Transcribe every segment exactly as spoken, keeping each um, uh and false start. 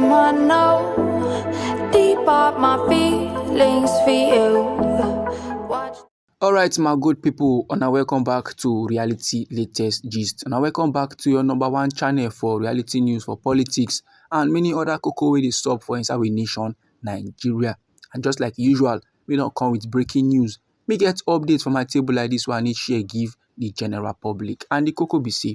I know deep up my feelings for you. Watch. Alright, my good people, and welcome back to Reality Latest Gist. And welcome back to your number one channel for reality news, for politics, and many other koko wey dey sup for inside we nation, Nigeria. And just like usual, we don come with breaking news. Me get updates for my table like this one, I need share give the general public. And the koko be say,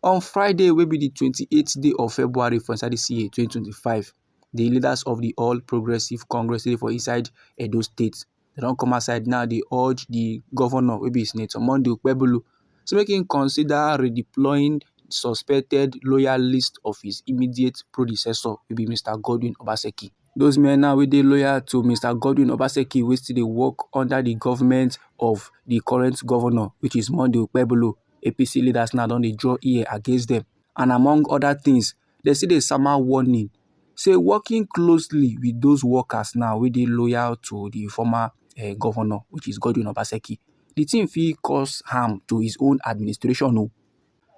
on Friday, wey be the twenty-eighth day of February for inside this year twenty twenty-five, the leaders of the All Progressive Congress dey for inside Edo State, they don come outside now, dey urge the governor, wey be Senator Monday Okpebholo, to make him consider redeploying suspected loyalist of his immediate predecessor, wey be Mister Godwin Obaseki. Those men now wey dey loyal to Mister Godwin Obaseki, wey still dey work under the government of the current governor, which is Monday Okpebholo, A P C leaders now don dey draw ear against them. And among other things, they still dey sama warning, say working closely with those workers now wey dey loyal to the former uh, governor, which is Godwin Obaseki, the thing fit cause harm to his own administration. Oh.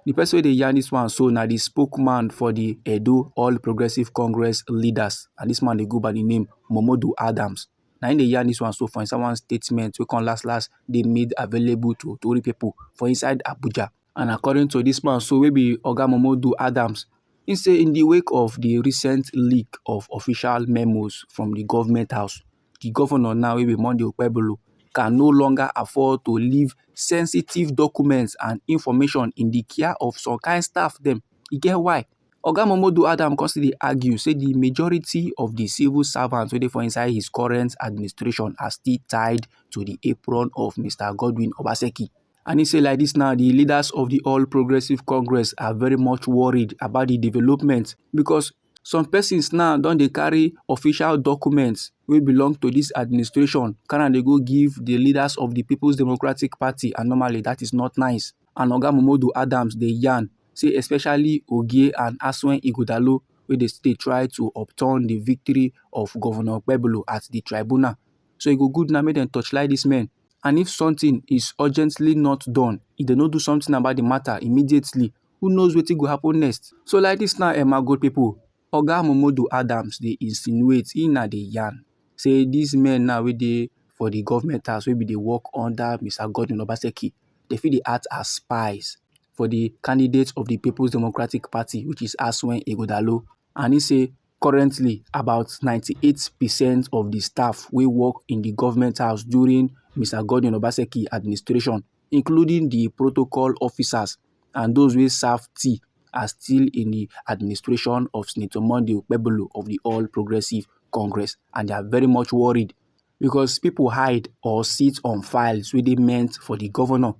The person wey dey yarn this one so na the spokesman for the Edo All Progressive Congress leaders, and this man dey go by the name Momodu Adams. Na him dey yarn this one so for inside one statement wey come last last dey made available to Tori people for inside Abuja. And according to this man so, wey be Oga Momodu Adams, he say in the wake of the recent leak of official memos from the government house, the governor now, wey be Monday Okpebholo, can no longer afford to leave sensitive documents and information in the care of some kind staff dem. E get why. Oga Momodu Adam come still dey argue say the majority of the civil servants wey dey for inside his current administration are still tied to the apron of Mister Godwin Obaseki. And he say like this now, the leaders of the All Progressive Congress are very much worried about the development, because some persons now don dey carry official documents wey belong to this administration, carry am dey go give the leaders of the People's Democratic Party, and normally that is not nice. And Oga Momodu Adams dey yarn say especially Ogie and Aswen Ighodalo, wey dey still dey try to upturn the victory of Governor Okpebholo at the tribunal. So e go good now make dem torchlight these men. And if something is urgently not done, if they no do something about the matter immediately, who knows wetin go happen next? So like this now, eh, my good people, Oga Momodu Adams dey insinuate, he na dey yarn, say these men now wey dey for the government house, wey be dey work under Mister Godwin Obaseki, they fit dey act as spies for the candidate of the People's Democratic Party, which is Aswen Ighodalo. And he say currently about ninety-eight percent of the staff wey work in the government house during Mister Godwin Obaseki administration, including the protocol officers and those wey serve tea, are still in the administration of Senator Monday Okpebholo of the All Progressive Congress, and they are very much worried because people hide or sit on files wey dey meant for the governor,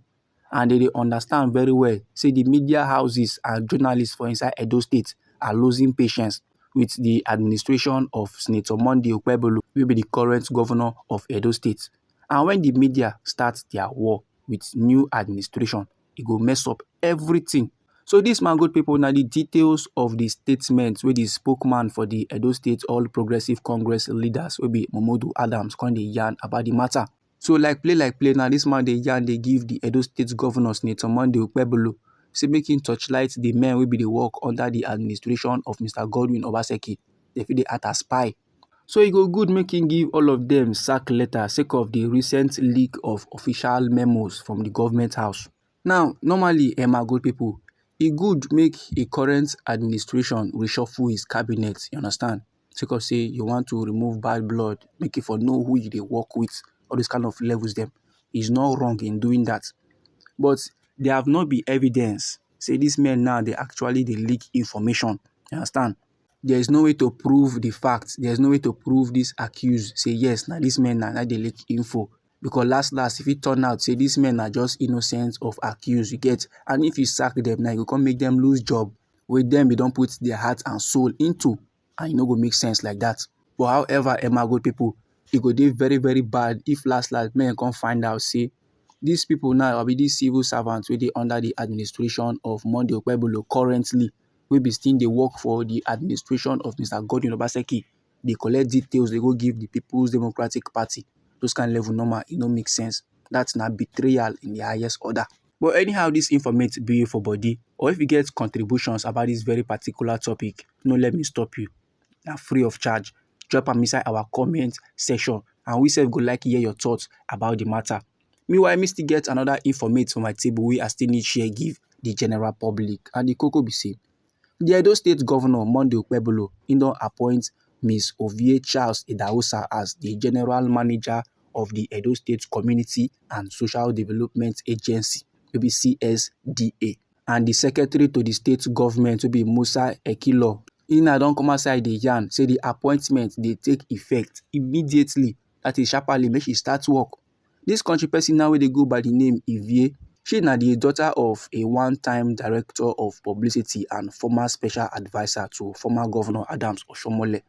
and they dey understand very well say the media houses and journalists for inside Edo State are losing patience with the administration of Senator Monday Okpebholo, wey be the current governor of Edo State. And when the media start their war with new administration, e go mess up everything. So this, my good people, na the details of the statement wey the spokesman for the Edo State All Progressive Congress leaders, wey be Momodu Adams, come dey yarn about the matter. So like play like play now, this man dey yarn dey give the Edo State governor Senator Monday Okpebholo, say make him torchlight the men wey be dey work under the administration of Mister Godwin Obaseki. They fit dey act as spy. So e go good make him give all of them sack letter sake of the recent leak of official memos from the government house. Now, normally, eh, my good people, e good make a current administration reshuffle his cabinet, you understand? Sake of say you want to remove bad blood, make e for know who you dey work with, all those kind of levels dem. He's not wrong in doing that. But there have not been evidence say these men now, they actually dey leak information, you understand? There is no way to prove the fact. There is no way to prove this accused say yes, na this men na, na dey leak info. Because last last, if it turn out say these men are just innocent of accused, you get, and if you sack them now, you go come make them lose job wey them be don put their heart and soul into, and e no go make sense like that. But however, eh, my good people, e go dey very very bad if last last men come find out say these people now, abi these civil servants wey dey under the administration of Monday Okpebholo currently, wey be still dey work for the administration of Mister Godwin Obaseki, dey collect details, dey go give the People's Democratic Party. Those kind level normal, e no make sense. That's na betrayal in the highest order. But anyhow this informate be for body, or if you get contributions about this very particular topic, no let me stop you. na free of charge. Drop am inside our comment section, and we sef go like hear your thoughts about the matter. Meanwhile, me still get another informate for my table wey I still need share give the general public. And the koko be say, the Edo State Governor, Monday Okpebholo, he don appoint Miss Ovie Charles Idahosa as the General Manager of the Edo State Community and Social Development Agency, wey be C S D A. And the secretary to the state government, wey be Musa Ekilo, he na don come outside dey yarn say the appointment dey take effect immediately, that is sharply, make she start work. This country person now wey dey go by the name Ivie, she na the daughter of a one-time director of publicity and former special adviser to former Governor Adams Oshomole.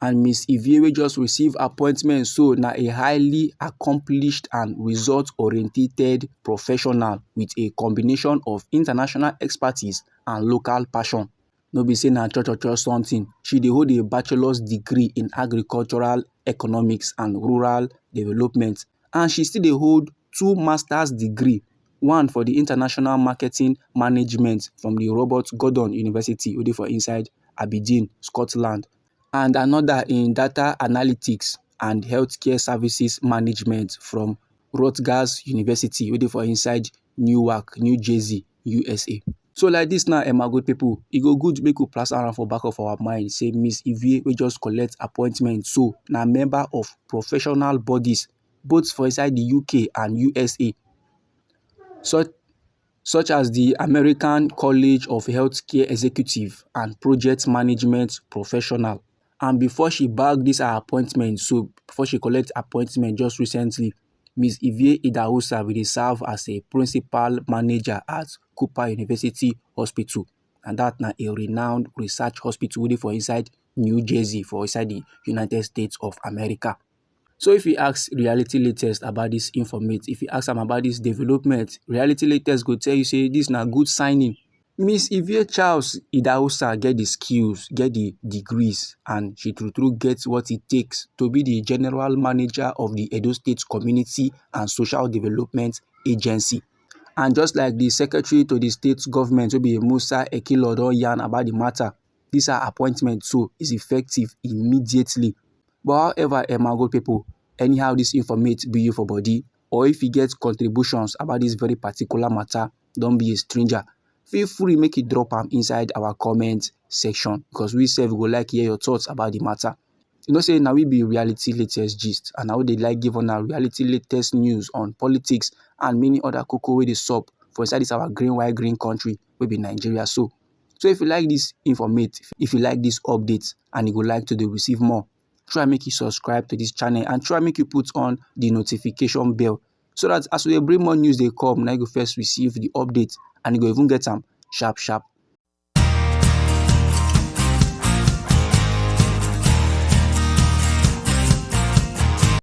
And Miss Ivie, wey just receive appointment so, na a highly accomplished and result-oriented professional with a combination of international expertise and local passion. No be say na cho cho cho something. She dey hold a bachelor's degree in agricultural economics and rural development, and she still dey hold two master's degree, one for the international marketing management from the Robert Gordon University, wey dey for inside Aberdeen, Scotland, and another in data analytics and healthcare services management from Rutgers University, wey dey for inside Newark, New Jersey, U S A. So like this now, eh, my good people, e go good make we plaster am for back of our mind say Miss Ivie, wey just collect appointment so, na member of professional bodies both for inside the U K and U S A, such, such as the American College of Healthcare Executive and Project Management Professional. And before she bag this her appointment, so before she collect appointment just recently, Miss Ivie Idahosa bin dey serve as a principal manager at Cooper University Hospital, and that na a renowned research hospital wey dey for inside New Jersey, for inside the United States of America. So if you ask Reality Latest about this informate, if you ask am about this development, Reality Latest go tell you say this na good signing. Miss Ivie Charles Idahosa get the skills, get the degrees, and she true true get what it takes to be the general manager of the Edo State Community and Social Development Agency. And just like the secretary to the state government, wey be Musa Ekilo, don yarn about the matter, this her appointment so is effective immediately. But however, eh, my good people, anyhow this informate be you for body, or if you get contributions about this very particular matter, don't be a stranger. Feel free make you drop am inside our comment section, because we sef go like hear your thoughts about the matter. You know say na we be Reality Latest Gist, and na we dey like give una reality latest news on politics and many other koko wey dey sup for inside this our green white green country wey be Nigeria. So, so if you like this informate, if you like this update, and you go like to dey receive more, try make you subscribe to this channel and try make you put on the notification bell, so that as we dey bring more news dey come, na you go first receive the update and you go even get am sharp sharp.